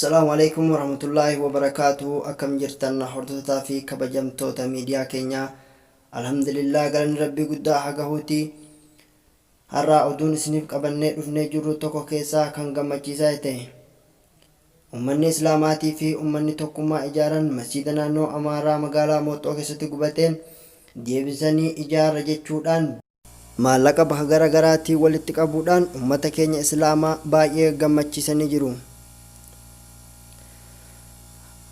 Assalaamu Aleykum Warahmatullaahi Wabarakaatuhu Akkam jirtan hordoftotaa fi kabajamtoota miidiyaa keenyaa Alhamdulillah galanni Rabbii guddaa haa gahuuti Har'a oduun isiniif qabannee dhufnee jirru tokko keessaa kan gammachiisaa ta'e Ummanni Islaamaatii fi ummanni tokkummaa ijaaran masjiida naannoo Amaaraa magaalaa Mooxxoo keessatti gubateen deebisanii ijaarra jechuudhaan maallaqa bakka gara garaatii walitti qabuudhaan ummata keenya Islaamaa baay'ee gammachiisanii jiru.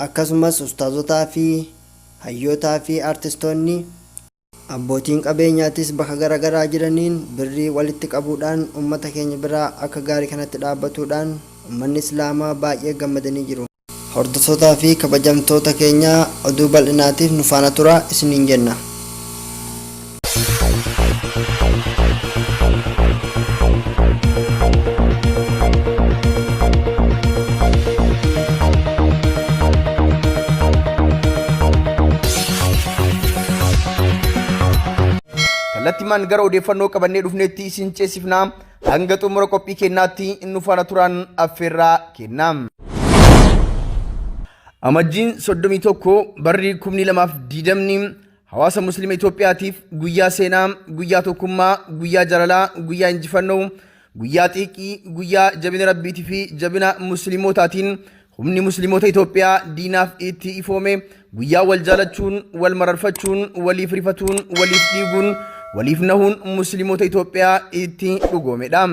Akkasumas ustaazotaa fi hayyootaa fi artistoonni, abbootiin qabeenyaatis bakka gara garaa jiraniin birrii walitti qabuudhaan ummata keenya biraa akka gaarii kanatti dhaabbatuudhaan ummanni Islaamaa baay'ee gammadanii jiru. Hordoftootaa fi kabajamtoota keenya oduu bal'inaatiif nu faana turaa isiniin jenna. Kallattimaan gara odeeffannoo qabannee dhufneetti isin ceesifna. Hanga xumura qophii keenyaatti nu faana turaan affeerraa kenna. Amajjiin 31 barri 2020 hawaasa Musliima Itoophiyaatiif guyyaa seenaa, guyyaa tokkummaa, guyyaa jaalalaa, guyyaa injifannoo, guyyaa xiiqii, guyyaa jabina Rabbiitii fi jabina Musliimootaatiin humni Musliimoota Itoophiyaa diinaaf itti ifoome, guyyaa wal jaalachuun, wal mararfachuun, waliif rifatuun, waliif dhiiguun, waliif nahuun Musliimoota Itoophiyaa itti dhugoomedha.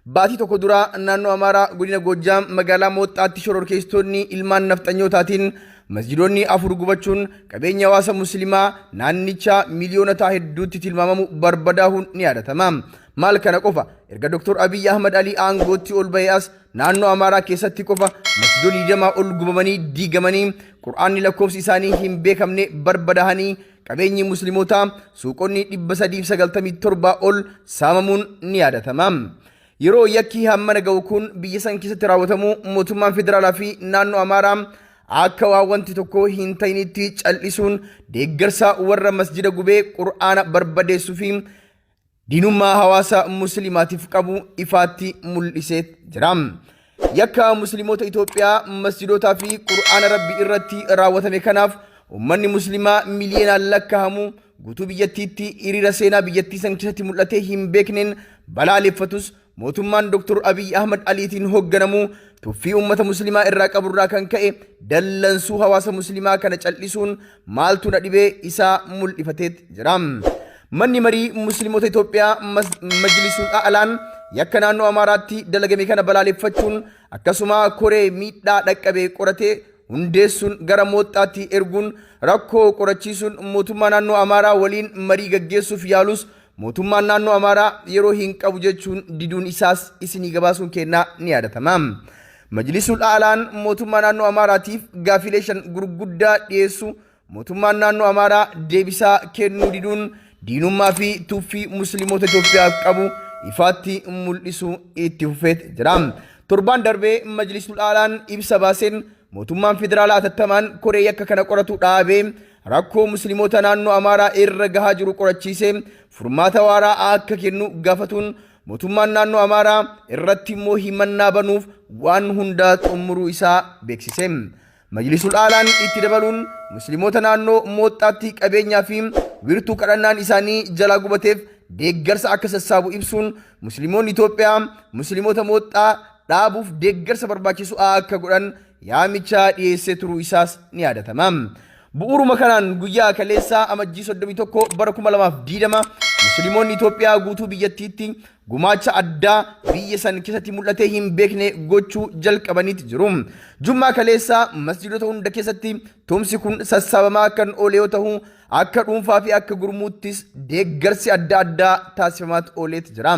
Baatii tokko dura naannoo Amaaraa godina Goojjaam magaalaa Mooxxaatti shororkeessitoonni ilmaan nafxanyootaatiin masjidoonni 4 gubachuun qabeenya hawaasa Musliimaa naannichaa miiliyoonotaa hedduutti tilmaamamu barbadaahuun ni yaadatama. Maal kana qofa erga Dr. Abiy Ahmad Alii aangootti ol bahee as naannoo Amaaraa keessatti qofa masjidoonni 20 ol gubamanii diigamanii Qur'aanni lakkoofsi isaanii hin beekamne barbadaahanii qabeenyi Muslimootaa suuqonni 397 ol saamamuun ni yaadatama. Yeroo yakki hammana ga'u kun biyya san keessatti raawwatamu mootummaan federaalaa fi naannoo Amaaraa akka waan wanti tokko hin ta'initti cal'isuun deeggarsa warra masjida gubee Qur'aana barbadeessuu fi diinummaa hawaasa Musliimaatiif qabu ifaatti mul'isee jira. Yakka Musliimoota Itoophiyaa masjidootaa fi Qur'aana Rabbi irratti raawwatame kanaaf uummanni Musliimaa miliyoonaan lakkaa'amu guutuu biyyattiitti hiriira seenaa biyyattii san keessatti mul'atee hin beekneen balaaleffatus mootummaan Dr. Abiy Ahmad Aliitiin hoogganamu tuffii uummata Musliimaa irraa qaburraa kan ka'e dallansuu hawaasa Musliimaa kana cal'isuun maaltu na dhibee isaa mul'ifatee jira. Manni marii Musliimota Itoophiyaa Majlisul A'laan yakka naannoo Amaaraatti dalagame kana balaaleffachuun akkasuma koree miidhaa dhaqqabe qoratee hundeessuun gara Mooxxaatti erguun rakkoo qorachiisuun mootummaa naannoo Amaaraa waliin marii gaggeessuuf yaalus mootummaan naannoo Amaaraa yeroo hin qabu jechuun diduun isaas isinii gabaasuun keenna ni yaadatama. Majlisul A'laan mootummaa naannoo Amaaraatiif gaafilee 5 gurguddaa dhiyeessu mootummaan naannoo Amaaraa deebisaa kennuu diduun diinummaa fi tuffii Musliimoota Itoophiyaaf qabu ifaatti mul'isuu itti fufeet jira. Torbaan darbee Majlisul A'laan ibsa baaseen mootummaan federaalaa atattamaan koree yakka kana qoratu dhaabee rakkoo Musliimoota naannoo Amaaraa irra gahaa jiru qorachiisee furmaata waaraa akka kennu gaafatuun mootummaan naannoo Amaaraa irratti immoo himannaa banuuf waan hundaa xumuruu isaa beeksise. Majlisul Aalaan itti dabaluun Musliimoota naannoo Mooxxaatti qabeenyaa fi wiirtuu kadhannaan isaanii jalaa gubateef deeggarsa akka sassaabu ibsuun Musliimoonni Itoophiyaa Musliimoota Mooxxaa dhaabuuf deeggarsa barbaachisu akka godhan yaamicha dhiyeessee turuu isaas ni yaadatama. Bu'uuruma kanaan guyyaa kaleessaa Amajjii 31 bara 2020 Musliimoonni Itoophiyaa guutuu biyyattiitti gumaacha addaa biyya san keessatti mul'atee hin beekne gochuu jalqabaniiti jiru. Jummaa kaleessaa masjiidota hunda keessatti tumsi kun sassaabamaa kan oole yoo ta'u akka dhuunfaa fi akka gurmuuttis deeggarsi adda addaa taasifamaat ooleet jira.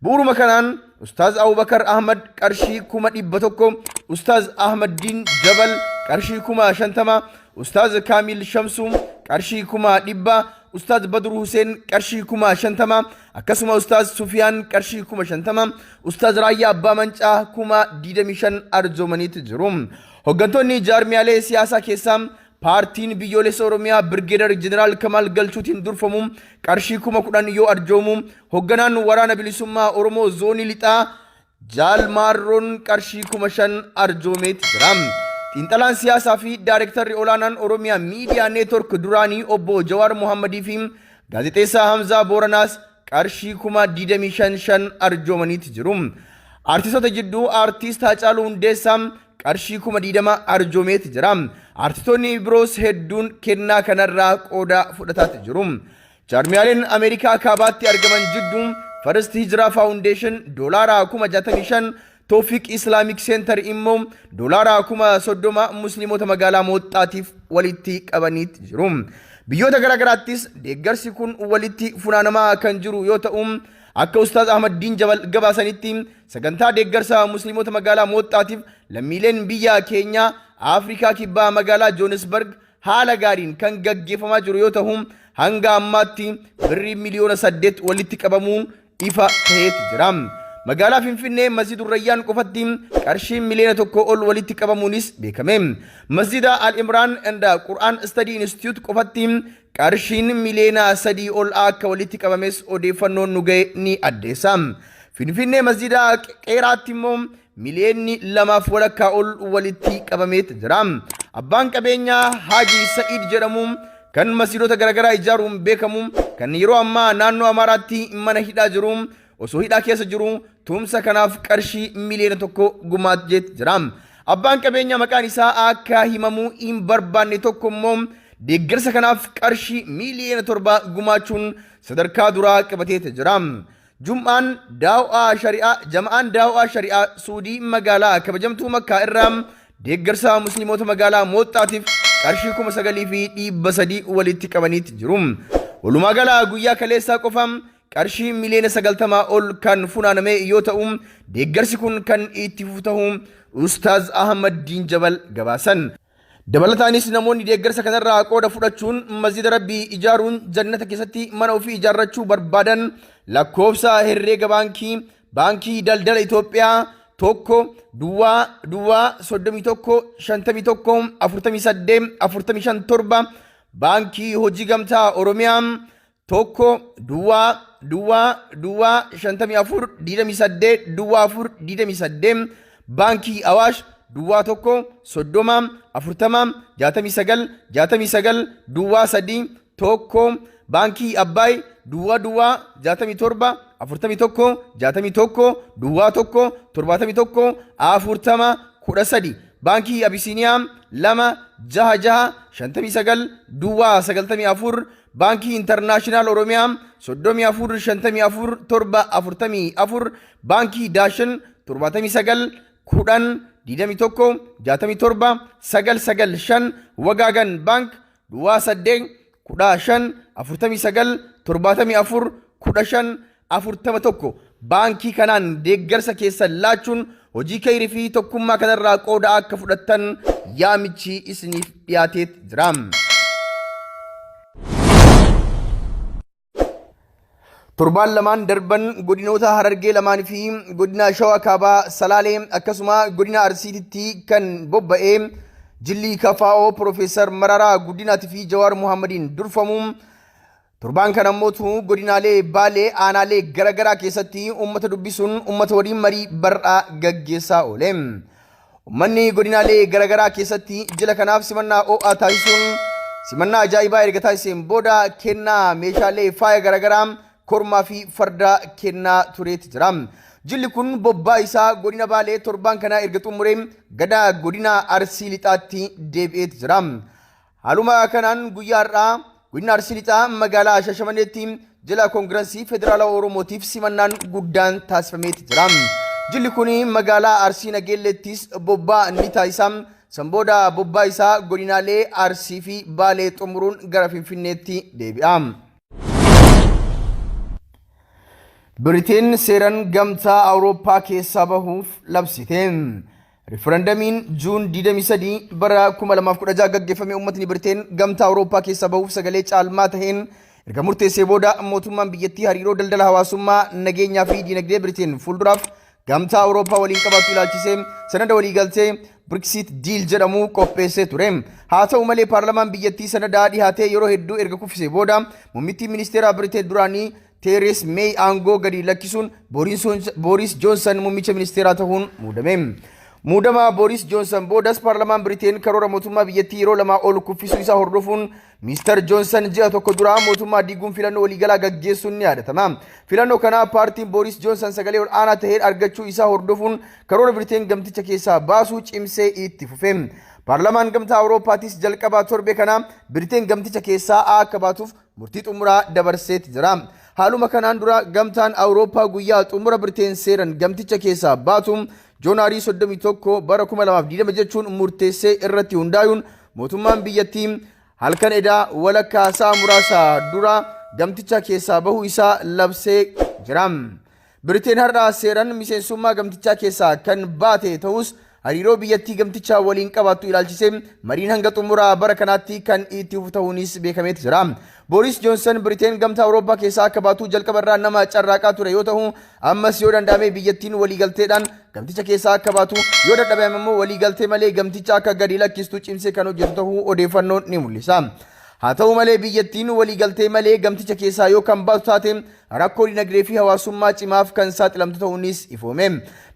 Bu'uuruma kanaan Ustaaz Abubakar Ahmad qarshii 100,000, Ustaaz Ahmaddiin Jabal qarshii 50,000, Ustaaz Kaamil Shamsuu qarshii 100,000, Ustaaz Badru Huseen qarshii 50,000, akkasuma Ustaaz Sufiyaan qarshii 50,000, Ustaaz Raayyaa Abbaa Mancaa 25,000 arjoomaniitu jiru. Hoggantoonni jaarmiyaalee siyaasaa keessaa Paartiin Biyyoolessa Oromiyaa Birgeedar Jeneraal Kamaal Galchuutiin durfamu qarshii 10,000 yoo arjoomu, hogganaan Waraana Bilisummaa Oromoo Zoonii Lixaa Jaal Maarroon qarshii 5,000 arjoomeeti jira. Xiinxalaan siyaasaa fi Daayirektarri olaanaan Oromiyaa Miidiyaa Neetwork duraanii obbo Jawaar Mohammadii fi gaazexeessaa Hamzaa Booranaas qarshii 25,000 shan arjoomaniiti jiru. Artistoota jidduu Artiist Haacaaluu Hundeessaa qarshii 20,000 arjoomeeti jira. Artistoonni biroos hedduun kennaa kanarraa qooda fudhataati jiru. Jaarmiyaaleen Ameerikaa Kaabaatti argaman jidduu First Hijraa Foundation doolaara 65,000, Toofiq Islamic Center immoo doolaara 30,000 musliimota magaalaa Mooxxaatiif walitti qabaniit jiru. Biyyoota garaagaraattis deeggarsi kun walitti funaanamaa kan jiru yoo ta'u, akka Ustaaz Ahmad Diin Jabal gabaasanitti sagantaa deeggarsa musliimota magaalaa Mooxxaatiif lammiileen biyya keenyaa Afrikaa Kibbaa magaalaa Joonisbarg haala gaariin kan gaggeeffamaa jiru yoo ta'u, hanga ammaatti birrii 8 miliyoona walitti qabamuun ifa ta'eeti jira. Magaalaa Finfinnee Masjidu Rayyaan qofatti qarshiin 1 miliyoona ol walitti qabamuunis beekame. Masjida Al Imraan and Quran Study Institute qofatti qarshiin 3 miliyoona ol akka walitti qabames odeeffannoon nu ga'e ni addeessa. Finfinnee Masjida Qeeraatti immoo 2.5 miliyoona ol walitti qabameet jira. Abbaan qabeenyaa Haaji Sa'iid jedhamu kan masjiidota garaagaraa ijaaruun beekamu kan yeroo ammaa naannoo Amaaraatti mana hidhaa jiru osoo hidhaa keessa jiru tumsa kanaaf qarshii 1 miliyoona gumaacheet jira. Abbaan qabeenyaa maqaan isaa akka himamuu hin barbaanne tokko immoo deeggarsa kanaaf qarshii 7 miliyoona gumaachuun sadarkaa duraa qabateet jira. Jum'aan daaw'aa shari'aa jama'aan daaw'aa shari'aa Suudii magaalaa kabajamtuu Makkaa irraa deeggarsa musliimoota magaalaa Mooxxaatiif qarshii 9,300 walitti qabaniitti jiru. Walumaa gala guyyaa kaleessaa qofa qarshii 90 miliyoona ol kan funaaname yoo ta'u, deeggarsi kun kan itti fufu ta'uu Ustaaz Ahmad Diin Jabal gabaasan. Dabalataanis namoonni deeggarsa kanarraa qooda fudhachuun masjida Rabbii ijaaruun jannata keessatti mana ofii ijaarrachuu barbaadan lakkoofsa herreega baankii Baankii Daldala Itoophiyaa 1 duwwaa duwwaa 31 51 48 45 7, Baankii Hojii Gamtaa Oromiyaa 1 duwwaa duwwaa duwwaa 54 28 duwwaa 4 28, Baankii Awaash duwwaa 1 30 40 69 69 duwwaa 3 1, Baankii Abbaay duwwaa duwwaa 67 41 61 duwwaa 1 71 40 13, Baankii Abisiiniyaa 2 6 6 59 duwwaa 94, Baankii Intarnaashinaal Oromiyaa 34 54 7 44, Baankii Daashin 79 10 21 67 9 9 5, Wagaagan Baank duwwaa 8 15 49 74 15 41. Baankii kanaan deeggarsa keessan laachuun hojii kayrii fi tokkummaa kanarraa qooda akka fudhattan yaamichi isiniif dhiyaateet jira. Torbaan lamaan darban godinoota Harargee lamaan fi godina Shawaa Kaabaa Salaalee akkasuma godina Arsiititti kan bobba'e jilli KFO Piroofeesar Mararaa Guddinaatii fi Jawaar Muhammadiin durfamu Torbaan kana ammootu godinaalee Baalee aanaalee garaagaraa keessatti uummata dubbisuun uummata waliin marii bar'aa gaggeessaa oole. Uummanni godinaalee garaagaraa keessatti jila kanaaf simannaa ho'aa taasisuun simannaa ajaa'ibaa erga taasiseen booda kennaa meeshaalee faaya garaagaraa kormaa fi farda kennaa tureeti jira. Jilli kun bobbaa isaa godina Baalee torbaan kana erga xumuree gada godina Arsii Lixaatti deebi'eeti jira. Haaluma kanaan guyyaa har'aa godina Arsii Lixaa magaalaa Shaashamanneetti jila Koongirensii Federaalawaa Oromootiif simannaan guddaan taasifameeti jira. Jilli kun magaalaa Arsii Nageelleettis bobbaa ni taasisa. San booda bobbaa isaa godinaalee Arsii fi Baalee xumuruun gara Finfinneetti deebi'a. Biriteen seeran gamtaa Awurooppaa keessaa bahuuf labsite. Rifarandamiin Juun 23 bara 2016 gaggeeffame uummatni Biriteen gamtaa Awurooppaa keessaa bahuuf sagalee caalmaa taheen erga murteessee booda mootummaan biyyattii hariiroo daldala hawaasummaa, nageenyaa fi diinagdee Biriteen fuulduraaf gamtaa Awurooppaa waliin qabaatu ilaalchisee sanada waliigaltee Brexit Deal jedhamu qopheessee ture. Haa ta'u malee paarlamaan biyyattii sanada dhihaatee yeroo hedduu erga kuffisee booda muummittiin ministeera Biriteen duraanii Teeres Meey aangoo gadi lakkisuun Booris Joonsan muummicha ministeeraa tahuun muudame. Muudama Booris Joonsan boodas paarlamaan Biriteen karoora mootummaa biyyattii yeroo lamaa ol kuffisuu isaa hordofuun Mister Joonsan ji'a tokko duraa mootummaa diiguun filannoo waliigalaa gaggeessuun ni yaadatama. Filannoo kana paartiin Booris Joonsan sagalee ol aanaa taheen argachuu isaa hordofuun karoora Biriteen gamticha keessaa baasuu cimsee itti fufe. Paarlamaan Gamtaa Awurooppaatis jalqaba torbee kana Biriteen gamticha keessaa akka baatuuf murtii xumuraa dabarseeti jira. Haaluma kanaan dura Gamtaan Awurooppaa guyyaa xumura Biriteen seeran gamticha keessaa baatu Joonuwaarii 31 bara 2020 jechuun murteessee irratti hundaayuun mootummaan biyyattii halkan edaa walakkaa sa'a muraasa dura gamticha keessaa bahuu isaa labsee jira. Biriteen har'a seeran miseensummaa gamtichaa keessaa kan baate ta'us hariiroo biyyattii gamtichaa waliin qabaattu ilaalchisee mariin hanga xumuraa bara kanaatti kan itti fufu ta'uunis beekameeti jira. Booris Joonsan Biriteen gamtaa Awurooppaa keessaa akka baatu jalqaba irraa nama carraaqaa ture yoo ta'u ammas yoo danda'ame biyyattiin waliigalteedhaan gamticha keessaa akka baatu yoo dadhabame immoo waliigaltee malee gamticha akka gadi lakkistu cimsee kan hojjetu ta'uu odeeffannoon ni mul'isa. Haa ta'u malee biyyattiin waliigaltee malee gamticha keessaa yoo kan baatu taate rakkoo dinagdee fi hawaasummaa cimaaf kan saaxilamtu ta'uunis ifoome.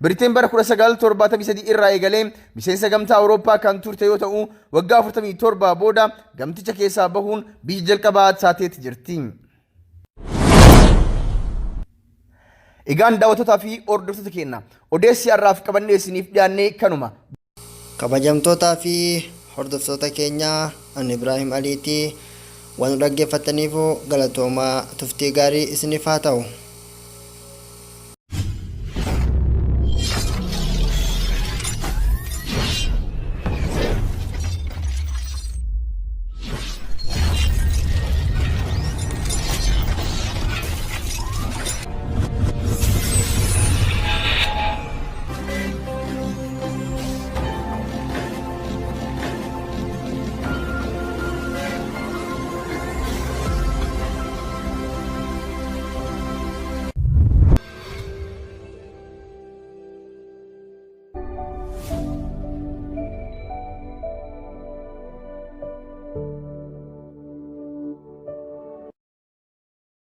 Biriteen bara 1973 irraa eegalee miseensa gamtaa Awurooppaa kan turte yoo ta'u waggaa 47 booda gamticha keessaa bahuun biyya jalqabaa taateeti jirti. Egaan daawwattootaa fi hordoftoota keenya odeessi har'aaf qabannee isiniif dhiyaanne kanuma. Kabajamtootaa fi hordoftoota keenya, ani Ibraahim Aliiti. Waan nu dhaggeeffattaniifu galatoomaa, tuftii gaarii isiniif haa ta'u.